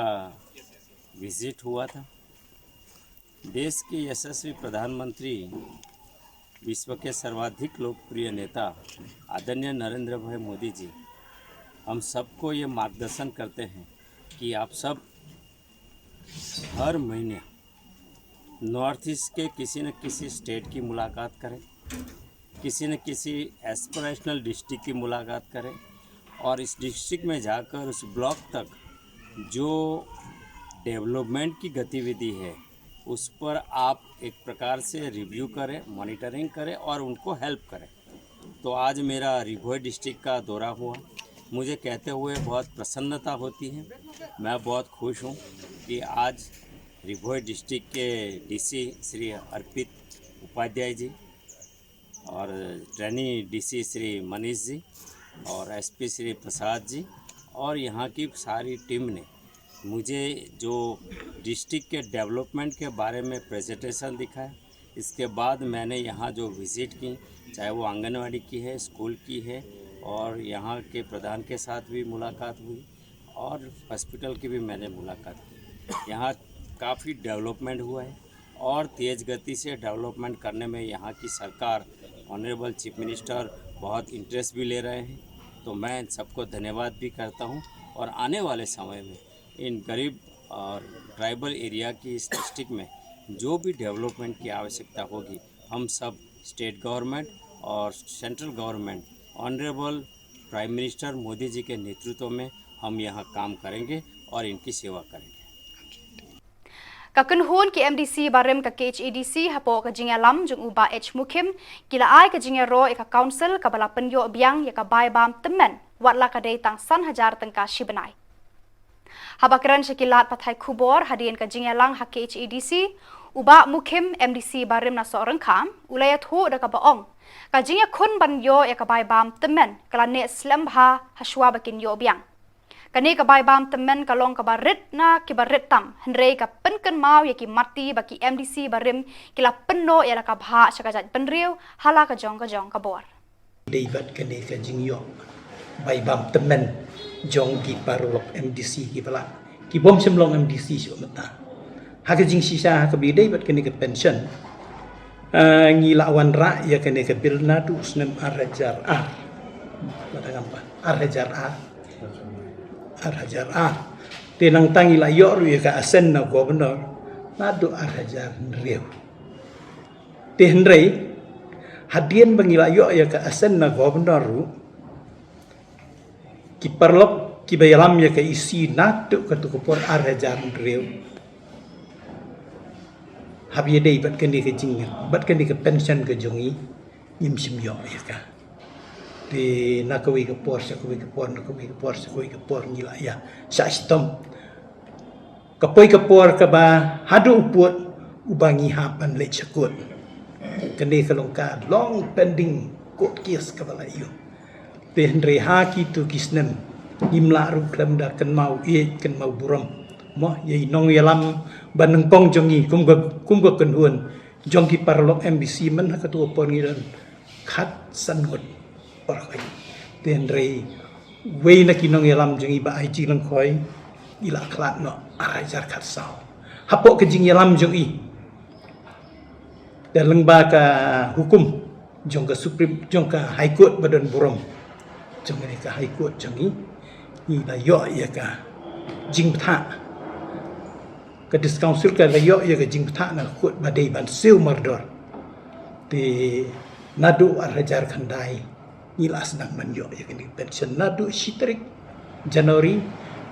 विजिट हुआ था। देश के यशस्वी प्रधानमंत्री, विश्व के सर्वाधिक लोकप्रिय नेता आदरणीय नरेंद्र भाई मोदी जी हम सबको ये मार्गदर्शन करते हैं कि आप सब हर महीने नॉर्थ ईस्ट के किसी न किसी स्टेट की मुलाकात करें, किसी न किसी एस्पिरेशनल डिस्ट्रिक्ट की मुलाकात करें और इस डिस्ट्रिक्ट में जाकर उस ब्लॉक तक जो डेवलपमेंट की गतिविधि है उस पर आप एक प्रकार से रिव्यू करें, मॉनिटरिंग करें और उनको हेल्प करें। तो आज मेरा री भोई डिस्ट्रिक्ट का दौरा हुआ। मुझे कहते हुए बहुत प्रसन्नता होती है। मैं बहुत खुश हूँ कि आज री भोई डिस्ट्रिक्ट के डीसी श्री अर्पित उपाध्याय जी और ट्रेनी डीसी श्री मनीष जी और एसपी श्री प्रसाद जी और यहाँ की सारी टीम ने मुझे जो डिस्ट्रिक्ट के डेवलपमेंट के बारे में प्रेजेंटेशन दिखाया, इसके बाद मैंने यहाँ जो विजिट की, चाहे वो आंगनवाड़ी की है, स्कूल की है, और यहाँ के प्रधान के साथ भी मुलाकात हुई और हॉस्पिटल की भी मैंने मुलाकात की। यहाँ काफ़ी डेवलपमेंट हुआ है और तेज़ गति से डेवलपमेंट करने में यहाँ की सरकार, ऑनरेबल चीफ मिनिस्टर बहुत इंटरेस्ट भी ले रहे हैं। तो मैं इन सबको धन्यवाद भी करता हूँ और आने वाले समय में इन गरीब और ट्राइबल एरिया की इस डिस्ट्रिक्ट में जो भी डेवलपमेंट की आवश्यकता होगी, हम सब स्टेट गवर्नमेंट और central government, honourable prime minister Modi ji के नेतृत्व में हम यहाँ काम करेंगे और इनकी सेवा करेंगे। Ka kynhun ki MDC barim ka KHADC hapoh ka jingïalam jong u Bah H Mukhim ki la ai ka jingïaroh ïa ka council kaba la pynïoh biang ïa ka bai bam tymmen, wat la ka dei tang san hajar tyngka shi bnai. Haba kren sha ki lad pathai khubor hadien ka jingïalang ha KHADC, u Bah Mukhim, MDC barim na Sohryngkham, u la ïathuh da kaba ong, ka jingïakhun ban ïoh ïa ka bai bam tymmen ka la neh slem bha hashwa ba kin ïoh biang. Kane ka bai bam tymmen ka long kaba rit na kiba rit tam, hynrei ka pynkynmaw ïa ki matti ba ki MDC barim ki la pynnoh ïa la ka bhah sha ka jaitbynriew ha la ka jong ka jong ka bor. Dei bad kane ka jingïoh bai bam tymmen jong ki paralok MDC kiba lah, ki bym shym long MDC shuh mynta. Ha ka jingshisha ha kaba ïadei bad kane ka pension, ngi la wanrah ïa kane ka bill naduh u snem ar hajar ar. Lada ngam pat, ar hajar ar. Ar hajar ar. Te nangta ngi la ïoh ruh ïa ka assent na governor naduh ar hajar hynriew. Te hynrei hadien ba ngi la ïoh ïa ka assent na governor ruh, ki paralok kiba ïalam ïa ka EC naduh katu ka por ar hajar hynriew Ïa dei bad kane ka jing, bad kane ka pension ka jong i, ngim shym ïoh ïa ka. Te na kawei ka por sha kawei ka por, na kawei ka por sha kawei ka por ngi la ïa shah shitom. Ka poi ka por kaba haduh u pud uba ngi hap ban leit sha court. Kane ka long ka long pending court case kaba la ïoh. Te hynrei ha kitu ki snem ngim lah ruh khlem da kynmaw ïeit kynmaw burom mo ïa i nongïalam ba nyngkong jong ngi kum ka, kum ka kynhun jong ki paralok M B C. Man ha katu ka por ngi don khatsan ngut paralok. Te hynrei wei na ki nongïalam jong i ba ai jinglyngkhoi i la khlad noh ar hajar khatsaw. Hapoh ka jingïalam jong i, te lyngba ka hukum jong ka Supreme, jong ka High Court ba don burom, jong ka High Court jong i, i la ïoh ïa ka jingbthah. Ka District Council ka la ïoh ïa ka jingbthah na ka court ba dei ban siew mardor. Te naduh ar hajar khyndai ngi la sdang ban ïoh ïa kane ka pension naduh shi tarik January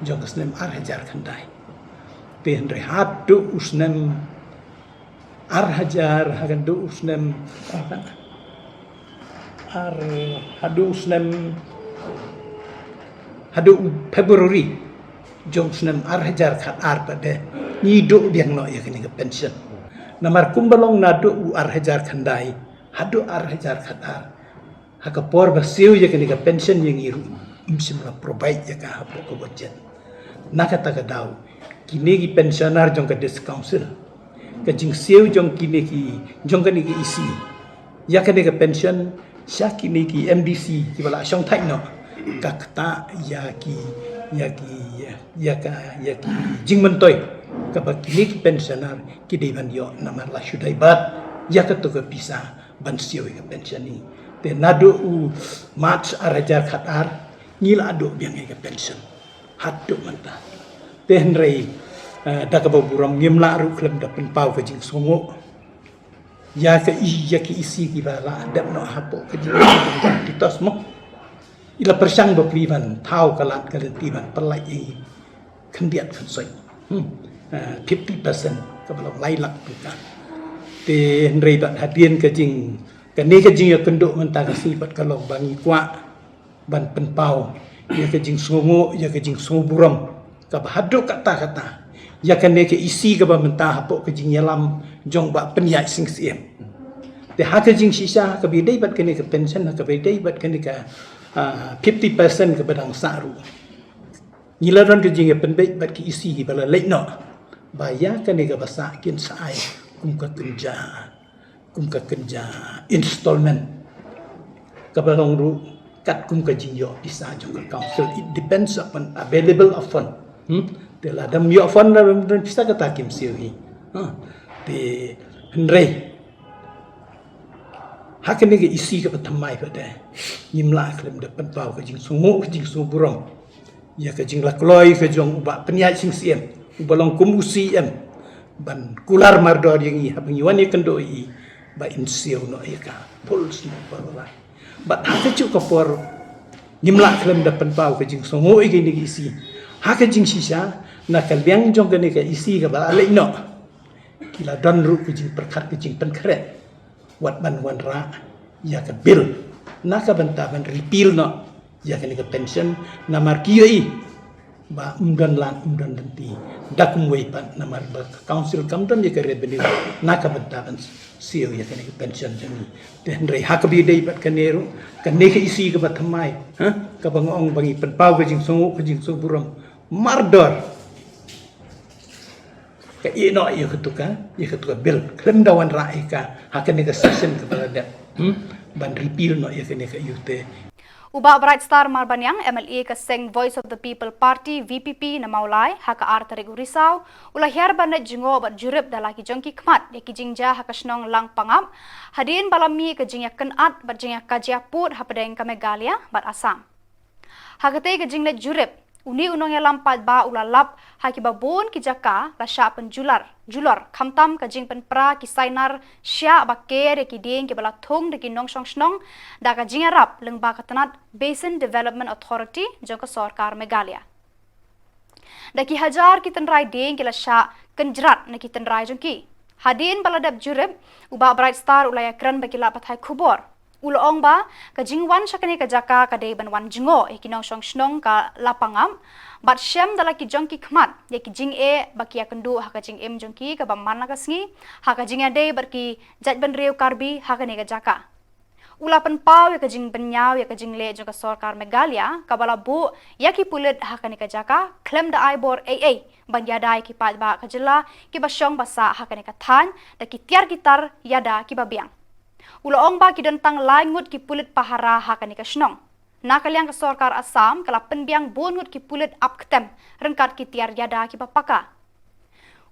jong ka snem ar hajar khyndai. Te hynrei haduh u snem ar hajar, haduh u snem, ar, haduh u snem, haduh u February jong u snem ar hajar khatar pat de ngi duh biang noh ïa kane ka pension. Namar kumba long naduh u ar hajar khyndai haduh ar hajar khatar, ha ka por ba siew ïa kane ka pension ïa ngi ruh, ym shym la provide ïa ka hapoh ka budget. Na kata ka daw kine ki pensioner jong ka District Council, ka jingsiew jong kine ki, jong kane ka E C ïa kane ka pension sha kine ki M D C kiba la shong thait noh, ka ktah ïa ki, ïa ki, ïa ka, ïa ki jingmyntoi kaba kine ki pensioner ki dei ban ïoh namar la shu dei bad ïa katu ka pisa ban siew ïa ka pension i. Te naduh u March ar hajar khatar ngi la duh biang ïa ka pension haduh mynta. Te hynrei, eh, da kaba burom ngim lah ruh khlem da pynpaw ka jingsngewnguh ïa ka i, ïa ka E C kiba la dep noh hapoh ka jing, ki tos mo. I la pyrshang bapli ban thaw ka lad ka lynti ban pynlait ïa i khyndiat khynsoit. Hmm. Eh, fifty percent kaba long lai lak tyngka. Te hynrei bad hadien ka jing, kane ka jingïakynduh mynta ka sngi pat ka long ba ngi kwah ban pynpaw ïa ka jingsngewnguh, ïa ka jingsngewburom kaba haduh katta katta ïa kane ka E C kaba mynta hapoh ka jingïalam jong Bah Pynïaid Sing Syiem. Te ha ka jingshisha ha kaba ïadei bad kane ka pension, ha kaba ïadei bad kane ka, ah, fifty percent kaba dang sah ruh, ngi la don ka jingïapynbeit bad ki E C kiba la leit noh ba ïa kane kaba sah kin sa ai kum ka kynja, kum ka kynja installment kaba long ruh katkum ka jingïoh pisa jong ka council. It depends upon available of fund. Hmm? Te lada ym ïoh fund, lada ym don pisa, kata kim siew hi. Ha. Te hynrei ha kane ka E C kaba thymmai pat de ngim lah khlem da pynpaw ka jingsngewnguh, ka jingsngewburom ïa ka jinglakloi ka jong u Bah Pynïaid Sing Syiem uba long kum u C E M ban kular mardor ïa ngi haba ngi wan ïakynduh ïa i ba in siew noh ïa ka full sum of power. Bad ha kajuh ka por ngim lah khlem da pynpaw ka jingsngewnguh ïa kane ka E C. Ha ka jingshisha na ka liang jong kane ka E C kaba la leit noh, ki la don ruh ka jingpyrkhat, ka jingpynkhreh wat ban wanrah ïa ka bill na ka bynta ban repeal noh ïa kane ka pension, namar ki ïohi ba ym don lad ym don lynti da kumwei pat, namar ba ka council kam don ïa ka revenue na ka bynta ban siew ïa kane ka pension jong ngi. Te hynrei ha kaba ïadei bad kane ruh, kane ka E C kaba thymmai, ha, kaba nga ong ba ngi pynpaw ka jingsngewnguh, ka jingsngewburom mardor, ka ïeh noh ïa katu ka, ïa katu ka bill khlem da wanrah ïa ka ha kane ka session kaba la dep, hmm, ban repeal noh ïa kane ka ïute. U Bah Brightstar Marbaniang, M L A ka seng Voice of the People Party, V P P, na Mawlai, ha ka ar tarik u Risaw u la hiar ban leit jngoh bad jurip da la ki jong ki khmat ïa ki jingjia ha ka shnong Langpangap hadien ba la mih ka jingïakynad bad jingïakajia pud hapdeng ka Meghalaya bad Assam. Ha katei ka jingleit jurip, une u nongïalam paidbah u la lap ha kiba bun ki jaka la shah pynjulor, julor, khamtam ka jingpynpra ki sainar shiah ba ker ïa ki dieng kiba la thung da ki nongshong shnong da ka jingïarap lyngba ka tnat Basin Development Authority jong ka sorkar Meghalaya. Da ki hajar ki tynrai dieng ki la shah kynjrat na ki tynrai jong ki. Hadien ba la dep jurip, u Bah Bright Star u la ïakren bad ki lad pathai khubor. U la ong ba ka jingwan sha kane ka jaka ka dei ban wan jngoh ïa ki nongshong shnong ka Lapangap bad shem da la ki jong ki khmat ïa ki jingeh ba ki ïakynduh ha ka jingim jong ki kaba man la ka sngi ha ka jingïadei bad ki jaitbynriew Karbi ha kane ka jaka. U la pynpaw ïa ka jingbynñiaw ïa ka jingleh jong ka sorkar Meghalaya kaba la buh ïa ki pulit ha kane ka jaka khlem da ai bor ei ei ban ïada ïa ki paidbah ka jylla kiba shong ba sah ha kane ka thaiñ da ki tiar ki tar ïada kiba biang. U la ong ba ki don tang lai ngut ki pulit pahara ha kane ka shnong. Na ka liang ka sorkar Assam ka la pynbiang bun ngut ki pulit ap ktem ryngkat ki tiar ïada kiba paka.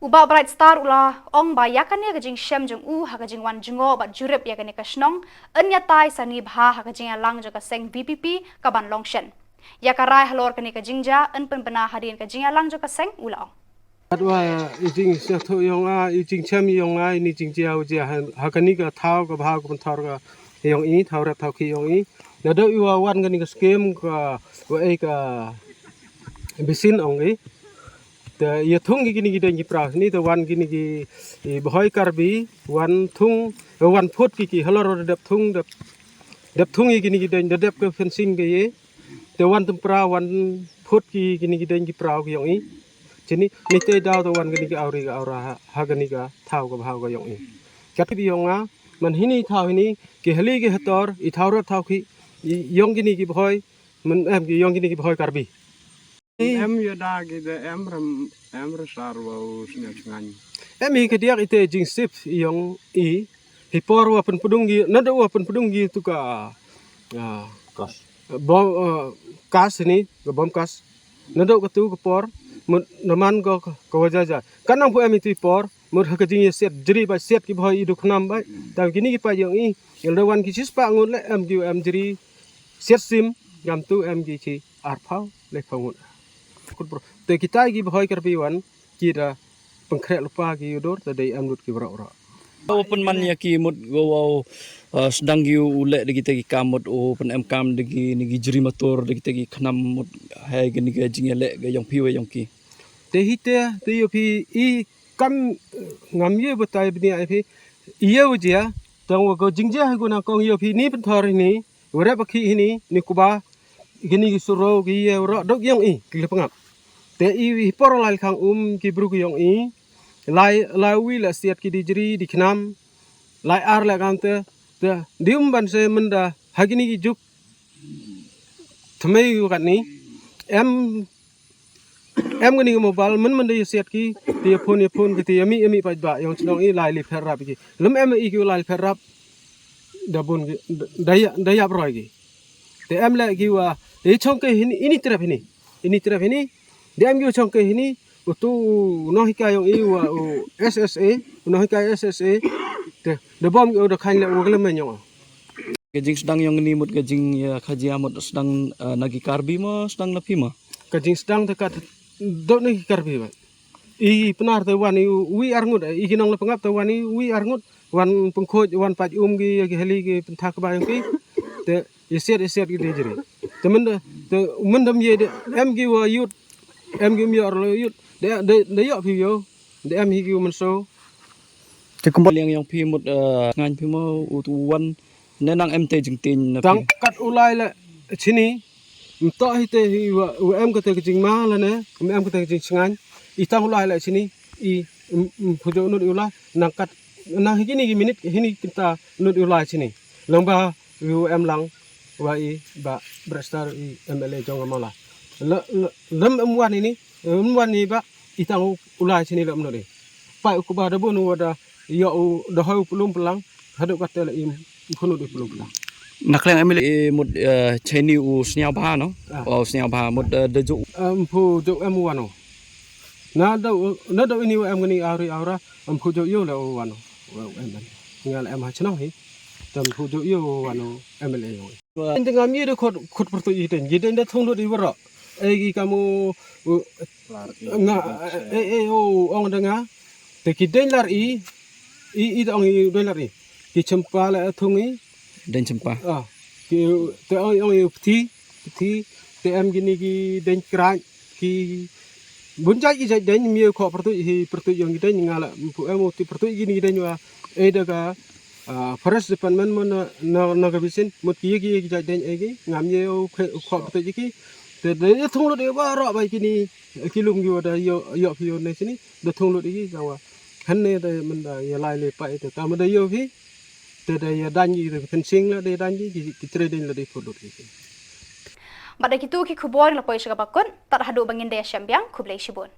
U Bah Bright Star u la ong ba ïa kane ka jingshem jong u ha ka jingwan jngoh bad jurip ïa kane ka shnong yn ïatai sani bha ha ka jingïalang jong ka seng VPP kaban long shen. Ïa ka rai halor kane ka jingjia yn pynbna hadien ka jingïalang jong ka seng, u la ong. Katwa i jingsngewthuh ïong nga, i jingchem ïong nga, ini jingjia u jia ha, ha kane ka thaw kaba ha ka pynthor ka ïong i, thaw rep thaw khih ïong i. Naduh i wa wan kane ka skim ka wa ei ka bisin ong i. Te ïa thung ki kini ki deng ki praw ni te wan kini ki i Bhoi Karbi wan thung, wan phut ki ki halor dep thung, dep, dep thung i kini ki deng, dep ka fencing ki i. Te wan tympra wan phut ki kini ki deng ki praw ki ïong i. Chini ni te daw te wan kini ki awri ka awra ha, ha kini ka thaw ka bhaw ka ïong i. Kat ki ïong nga man hini thaw hini ki hali ki hator i thaw rep thaw khih i ïong kini ki Bhoi, man em ki ïong kini ki Bhoi Karbi. Em ïada ki de em rem, em resar wa u sñiaw chngañ. Em hi ka diak ite jingsip ïong i hi por wa pynpdung ki, naduh wa pynpdung ki tu ka, ah, kas. Bom, ah, kas ni, ka bom kas. Naduh ka tu ka por, mut naman ko ka, ka wa jaja. Kan nang pu em itu i por, mut ha ka jingïasiat jri ba siat ki Bhoi i dukhnam ba. Tam kini ki pa ïong i, ïalda wan ki chispah ngut le em ki em jri siat sim, ngam tu em ki chi arphaw, le phaw ngut. Kut bro. Te kita ki Bhoi Karbi wan, ki da pengkrek lupa ki udur, te dei em lut ki bro bro. Wa pynman ïa ki mut go wa, uh, sdang ki u leh da kita ki kam mut u pynem kam da ki ni ki jri matur da kita ki khnam mut hai ki ni ki jingïaleh ka ïong phi wa ïong ki. Te hi te, te ïoh phi i kam, eh, ngam ïoh batai bni ai phi. Ïoh jia, tang wa go jingjia ha guna kong ïoh phi ni pynthor ni, wa rep ba khi hini, ni kuba, kini ki suro, ki ïa wa ro, dok ïong i, ki le pangap. Te i, i por lai khang um, ki bru ki ïong i, lai, lai wi la siat ki di jri, di khnam, lai ar la kam te, te, di um ban se menda, ha kini ki juk, thamai yu kat ni, em, em kini ki mobile, men menda ïa siat ki, te ïa phone, ïa phone, ki te ïa mi, ïa mi paidbah, ïong chnong i, lai li pher rap ki. Lem em i ki lai li pher rap, da bun ki, da, da ïa, da ïa broi ki. Te em le ki wa, i chong ke hini, ini trep hini. Ini trep hini. Te em ki wa chong ke hini, u tu, u nonghikai ïong i wa, u SSA, u nonghikai SSA. Te, da bom ki u da khain le, u wa ka lem ïong. Ka jingsdang ïong ni mut ka jing, eh, khaji mut sdang, eh, na ki Karbi mo, sdang na phi mo? Ka jingsdang te kat, dok na ki Karbi ba. I Pnar te wan i wi ar ngut, i ki nong la pangap te wan i wi ar ngut, wan pengkhuid, wan paj um ki, ki heli ki pynthak ba ïong ki, te i siat, i siat ki de jri. Te men de, te men de ym ye de, em ki wa yut, em ki ym ye ar lo yut, de, de, de yok phi yo, de em hi ki wa men so. Te kumba liang ïong phi mut, eh, ngain phi mo, u tu wan, ne nang em te jingtien na phi. Tang kat u lai le, chini, Mto hi te hi wa, wa em kata ka jingma la ne, em kata ka jingsngain. I tang u lai la chini, i, m, m, phujo nud i u lai, nang kat, nang hi kini ki minit, hini kita nud i u lai chini. Lang ba, i wa em lang, wa i, ba, Brexter i MLA jong amala. La, la, lem em wan ini, em wan ni ba, i tang u, u lai chini lem nud i. Pai u kuba da bun u wa da, ïa u, da hoi u pulum pelang, haduh kata la im, khunu di pulum pelang. Na kliang em le, eh, mut, eh, cheni u sniaw bha, no? Ah. Oh, sniaw bha, mut, eh, da ju. Em, phu ju em wano. Na da, na da ini wa em ngani auri aura, em phu ju yo le wano. Wa em em. Ngal em ha chnong hi. Tam phu ju yo wano, em le yo. Inde ngam ye de khot, khot pertu i den. Gi den da thung lut i wara. Eh, gi kamu, u, nga, eh, eh, o, ong da nga. Te ki deng lar i, i, i da ong i deng lar i. Ki chempa la thung i. Deng chempa. Ah, ki, te ong, ong i pti, pti, te em gini ki deng krak, ki, Bun jait ki jait deng, mih khoh pyrtuit hi, pyrtuit yong ki deng, nga la mpu em u ti pyrtuit ki ni deng wa, eh, da ka, ah, forest department mo na, na, na ka bisin, mut ki ye ki ye ki jait deng, eh, ki, ngam ye u khe-, u khoh pyrtuit ki. Te da ye thung lut e wa ro ba ki ni, ki lum ki wa da yo, yo phi yo ne sini, da thung lut ki ka wa. Han ne da man da ye lai le pa te, ta ma da yo phi, te da ye dan ki, da fencing la da ye dan ki, ki, ki tre deng la da ye phut lut ki. Bad da kitu ki khubor la poi sha ka bakut, tad haduh ba ngin da ye shem biang, khublei shibun.